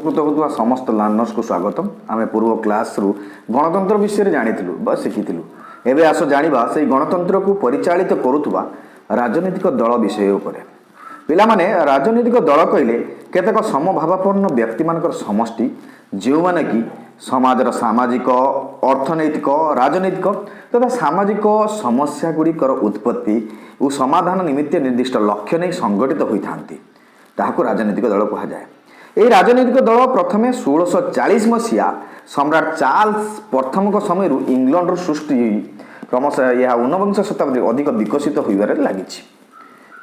ଉପକୃତ ହେଉଥିବା ସମସ୍ତ ଲର୍ଣ୍ଣର୍ସକୁ ସ୍ୱାଗତମ। ଆମେ ପୂର୍ବ କ୍ଲାସ୍ରୁ ଗଣତନ୍ତ୍ର ବିଷୟରେ ଜାଣିଥିଲୁ ବା ଶିଖିଥିଲୁ। ଏବେ ଆସ ଜାଣିବା ସେଇ ଗଣତନ୍ତ୍ରକୁ ପରିଚାଳିତ କରୁଥିବା ରାଜନୈତିକ ଦଳ ବିଷୟ ଉପରେ। ପିଲାମାନେ, ରାଜନୈତିକ ଦଳ କହିଲେ କେତେକ ସମଭାବାପନ୍ନ ବ୍ୟକ୍ତିମାନଙ୍କର ସମଷ୍ଟି, ଯେଉଁମାନେ କି ସମାଜର ସାମାଜିକ, ଅର୍ଥନୈତିକ, ରାଜନୈତିକ ତଥା ସାମାଜିକ ସମସ୍ୟା ଗୁଡ଼ିକର ଉତ୍ପତ୍ତି ଓ ସମାଧାନ ନିମିତ୍ତ ନିର୍ଦ୍ଦିଷ୍ଟ ଲକ୍ଷ୍ୟ ନେଇ ସଂଗଠିତ ହୋଇଥାନ୍ତି, ତାହାକୁ ରାଜନୈତିକ ଦଳ କୁହାଯାଏ। ଏହି ରାଜନୈତିକ ଦଳ ପ୍ରଥମେ 1640 ମସିହା ସମ୍ରାଟ ଚାର୍ଲସ ପ୍ରଥମଙ୍କ ସମୟରୁ ଇଂଲଣ୍ଡରୁ ସୃଷ୍ଟି ହୋଇ କ୍ରମଶଃ ଏହା ଊନବିଂଶ ଶତାବ୍ଦୀରେ ଅଧିକ ବିକଶିତ ହୋଇବାରେ ଲାଗିଛି।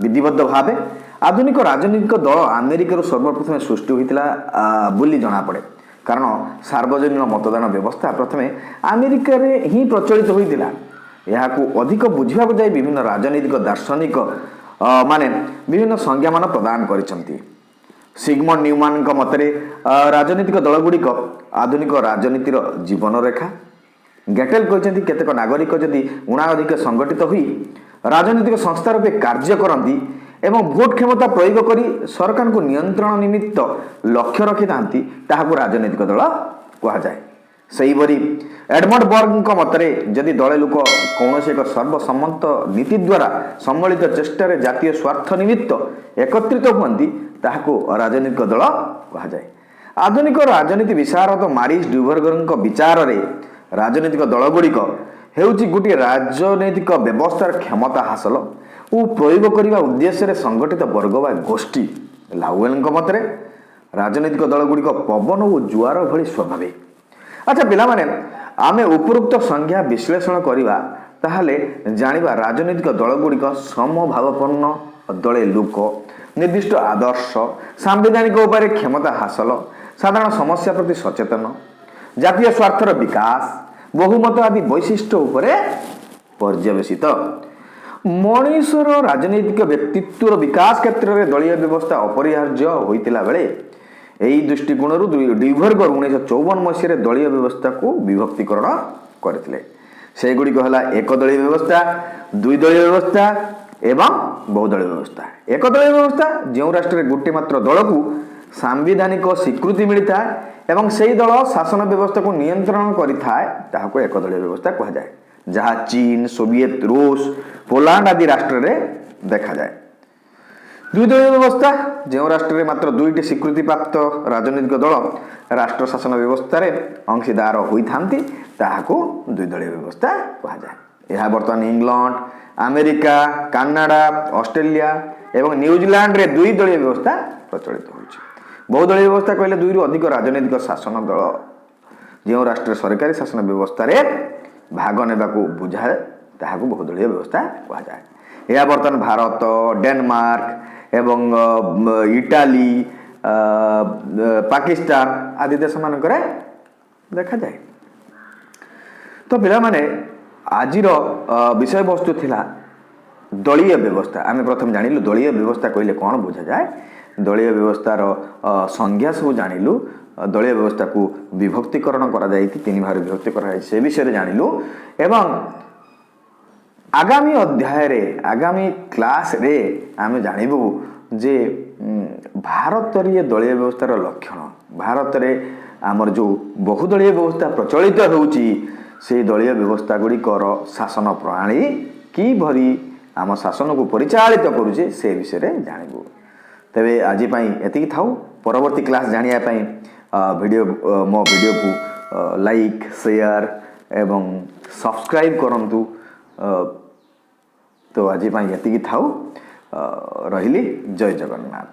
ବିଧିବଦ୍ଧ ଭାବେ ଆଧୁନିକ ରାଜନୈତିକ ଦଳ ଆମେରିକାରୁ ସର୍ବପ୍ରଥମେ ସୃଷ୍ଟି ହୋଇଥିଲା ବୋଲି ଜଣାପଡ଼େ, କାରଣ ସାର୍ବଜନୀନ ମତଦାନ ବ୍ୟବସ୍ଥା ପ୍ରଥମେ ଆମେରିକାରେ ହିଁ ପ୍ରଚଳିତ ହୋଇଥିଲା। ଏହାକୁ ଅଧିକ ବୁଝିବାକୁ ଯାଇ ବିଭିନ୍ନ ରାଜନୈତିକ ଦାର୍ଶନିକ ମାନେ ବିଭିନ୍ନ ସଂଜ୍ଞାମାନ ପ୍ରଦାନ କରିଛନ୍ତି। ସିଗମଣ୍ଡ ନ୍ୟୁମାନଙ୍କ ମତରେ ରାଜନୈତିକ ଦଳଗୁଡ଼ିକ ଆଧୁନିକ ରାଜନୀତିର ଜୀବନରେଖା। ଗେଟେଲ କହିଛନ୍ତି, କେତେକ ନାଗରିକ ଯଦି ଊଣା ଅଧିକ ସଂଗଠିତ ହୋଇ ରାଜନୈତିକ ସଂସ୍ଥା ରୂପେ କାର୍ଯ୍ୟ କରନ୍ତି ଏବଂ ଭୋଟ କ୍ଷମତା ପ୍ରୟୋଗ କରି ସରକାରଙ୍କୁ ନିୟନ୍ତ୍ରଣ ନିମିତ୍ତ ଲକ୍ଷ୍ୟ ରଖିଥାନ୍ତି, ତାହାକୁ ରାଜନୈତିକ ଦଳ କୁହାଯାଏ। ସେହିପରି ଏଡମଣ୍ଡ ବର୍ଗଙ୍କ ମତରେ ଯଦି ଦଳେ ଲୋକ କୌଣସି ଏକ ସର୍ବସମ୍ମତ ନୀତି ଦ୍ୱାରା ସମ୍ମିଳିତ ଚେଷ୍ଟାରେ ଜାତୀୟ ସ୍ୱାର୍ଥ ନିମିତ୍ତ ଏକତ୍ରିତ ହୁଅନ୍ତି, ତାହାକୁ ରାଜନୈତିକ ଦଳ କୁହାଯାଏ। ଆଧୁନିକ ରାଜନୀତି ବିଶାରଦ ମାରିସ୍ ଡ୍ୟୁବର୍ଗରଙ୍କ ବିଚାରରେ ରାଜନୈତିକ ଦଳଗୁଡ଼ିକ ହେଉଛି ଗୋଟିଏ ରାଜନୈତିକ ବ୍ୟବସ୍ଥାର କ୍ଷମତା ହାସଲ ଓ ପ୍ରୟୋଗ କରିବା ଉଦ୍ଦେଶ୍ୟରେ ସଂଗଠିତ ବର୍ଗ ବା ଗୋଷ୍ଠୀ। ଲାଉଏଲଙ୍କ ମତରେ ରାଜନୈତିକ ଦଳଗୁଡ଼ିକ ପବନ ଓ ଜୁଆର ଭଳି ସ୍ୱାଭାବିକ। ଆଚ୍ଛା ପିଲାମାନେ, ଆମେ ଉପରୋକ୍ତ ସଂଜ୍ଞା ବିଶ୍ଳେଷଣ କରିବା, ତାହେଲେ ଜାଣିବା ରାଜନୈତିକ ଦଳଗୁଡ଼ିକ ସମଭାବାପନ୍ନ ଦଳେ ଲୋକ, ନିର୍ଦ୍ଦିଷ୍ଟ ଆଦର୍ଶ, ସାମ୍ବିଧାନିକ ଉପାୟରେ କ୍ଷମତା ହାସଲ, ସାଧାରଣ ସମସ୍ୟା ପ୍ରତି ସଚେତନ, ଜାତୀୟ ସ୍ୱାର୍ଥର ବିକାଶ, ବହୁମତ ଆଦି ବୈଶିଷ୍ଟ୍ୟ ଉପରେ ପର୍ଯ୍ୟବସିତ। ମଣିଷର ରାଜନୈତିକ ବ୍ୟକ୍ତିତ୍ୱର ବିକାଶ କ୍ଷେତ୍ରରେ ଦଳୀୟ ବ୍ୟବସ୍ଥା ଅପରିହାର୍ଯ୍ୟ ହୋଇଥିଲା ବେଳେ ଏହି ଦୃଷ୍ଟିକୋଣରୁ ଡ୍ୟୁଭର୍ଗର 1954 ମସିହାରେ ଦଳୀୟ ବ୍ୟବସ୍ଥାକୁ ବିଭକ୍ତିକରଣ କରିଥିଲେ। ସେଗୁଡ଼ିକ ହେଲା ଏକଦଳୀୟ ବ୍ୟବସ୍ଥା, ଦୁଇ ଦଳୀୟ ବ୍ୟବସ୍ଥା ଏବଂ ବହୁଦଳୀୟ ବ୍ୟବସ୍ଥା। ଏକଦଳୀୟ ବ୍ୟବସ୍ଥା, ଯେଉଁ ରାଷ୍ଟ୍ରରେ ଗୋଟିଏ ମାତ୍ର ଦଳକୁ ସାମ୍ବିଧାନିକ ସ୍ୱୀକୃତି ମିଳିଥାଏ ଏବଂ ସେହି ଦଳ ଶାସନ ବ୍ୟବସ୍ଥାକୁ ନିୟନ୍ତ୍ରଣ କରିଥାଏ, ତାହାକୁ ଏକଦଳୀୟ ବ୍ୟବସ୍ଥା କୁହାଯାଏ, ଯାହା ଚୀନ, ସୋଭିଏତ ରୁଷ, ପୋଲାଣ୍ଡ ଆଦି ରାଷ୍ଟ୍ରରେ ଦେଖାଯାଏ। ଦୁଇ ଦଳୀୟ ବ୍ୟବସ୍ଥା, ଯେଉଁ ରାଷ୍ଟ୍ରରେ ମାତ୍ର ଦୁଇଟି ସ୍ୱୀକୃତିପ୍ରାପ୍ତ ରାଜନୈତିକ ଦଳ ରାଷ୍ଟ୍ର ଶାସନ ବ୍ୟବସ୍ଥାରେ ଅଂଶୀଦାର ହୋଇଥାନ୍ତି, ତାହାକୁ ଦୁଇ ଦଳୀୟ ବ୍ୟବସ୍ଥା କୁହାଯାଏ। ଏହା ବର୍ତ୍ତମାନ ଇଂଲଣ୍ଡ, ଆମେରିକା, କାନାଡା, ଅଷ୍ଟ୍ରେଲିଆ ଏବଂ ନ୍ୟୁଜିଲାଣ୍ଡରେ ଦୁଇ ଦଳୀୟ ବ୍ୟବସ୍ଥା ପ୍ରଚଳିତ ହେଉଛି। ବହୁଦଳୀୟ ବ୍ୟବସ୍ଥା କହିଲେ ଦୁଇରୁ ଅଧିକ ରାଜନୈତିକ ଶାସନ ଦଳ ଯେଉଁ ରାଷ୍ଟ୍ରରେ ସରକାରୀ ଶାସନ ବ୍ୟବସ୍ଥାରେ ଭାଗ ନେବାକୁ ବୁଝାଏ, ତାହାକୁ ବହୁଦଳୀୟ ବ୍ୟବସ୍ଥା କୁହାଯାଏ। ଏହା ବର୍ତ୍ତମାନ ଭାରତ, ଡେନମାର୍କ ଏବଂ ଇଟାଲୀ, ପାକିସ୍ତାନ ଆଦି ଦେଶମାନଙ୍କରେ ଦେଖାଯାଏ। ତ ପିଲାମାନେ, ଆଜିର ବିଷୟବସ୍ତୁ ଥିଲା ଦଳୀୟ ବ୍ୟବସ୍ଥା। ଆମେ ପ୍ରଥମେ ଜାଣିଲୁ ଦଳୀୟ ବ୍ୟବସ୍ଥା କହିଲେ କ'ଣ ବୁଝାଯାଏ, ଦଳୀୟ ବ୍ୟବସ୍ଥାର ସଂଜ୍ଞା ସବୁ ଜାଣିଲୁ, ଦଳୀୟ ବ୍ୟବସ୍ଥାକୁ ବିଭକ୍ତିକରଣ କରାଯାଇଛି, ତିନି ଭାଗରେ ବିଭକ୍ତି କରାଯାଇଛି, ସେ ବିଷୟରେ ଜାଣିଲୁ ଏବଂ ଆଗାମୀ ଅଧ୍ୟାୟରେ, ଆଗାମୀ କ୍ଲାସରେ ଆମେ ଜାଣିବୁ ଯେ ଭାରତରେ ଦଳୀୟ ବ୍ୟବସ୍ଥାର ଲକ୍ଷଣ, ଭାରତରେ ଆମର ଯେଉଁ ବହୁଦଳୀୟ ବ୍ୟବସ୍ଥା ପ୍ରଚଳିତ ହେଉଛି, ସେଇ ଦଳୀୟ ବ୍ୟବସ୍ଥା ଗୁଡ଼ିକର ଶାସନ ପ୍ରଣାଳୀ କିଭଳି ଆମ ଶାସନକୁ ପରିଚାଳିତ କରୁଛି, ସେ ବିଷୟରେ ଜାଣିବୁ। ତେବେ ଆଜି ପାଇଁ ଏତିକି ଥାଉ। ପରବର୍ତ୍ତୀ କ୍ଲାସ୍ ଜାଣିବା ପାଇଁ ଭିଡ଼ିଓ ମୋ ଭିଡ଼ିଓକୁ ଲାଇକ୍, ସେୟାର ଏବଂ ସବସ୍କ୍ରାଇବ୍ କରନ୍ତୁ। ତ ଆଜି ପାଇଁ ଏତିକି ଥାଉ। ରହିଲି, ଜୟ ଜଗନ୍ନାଥ।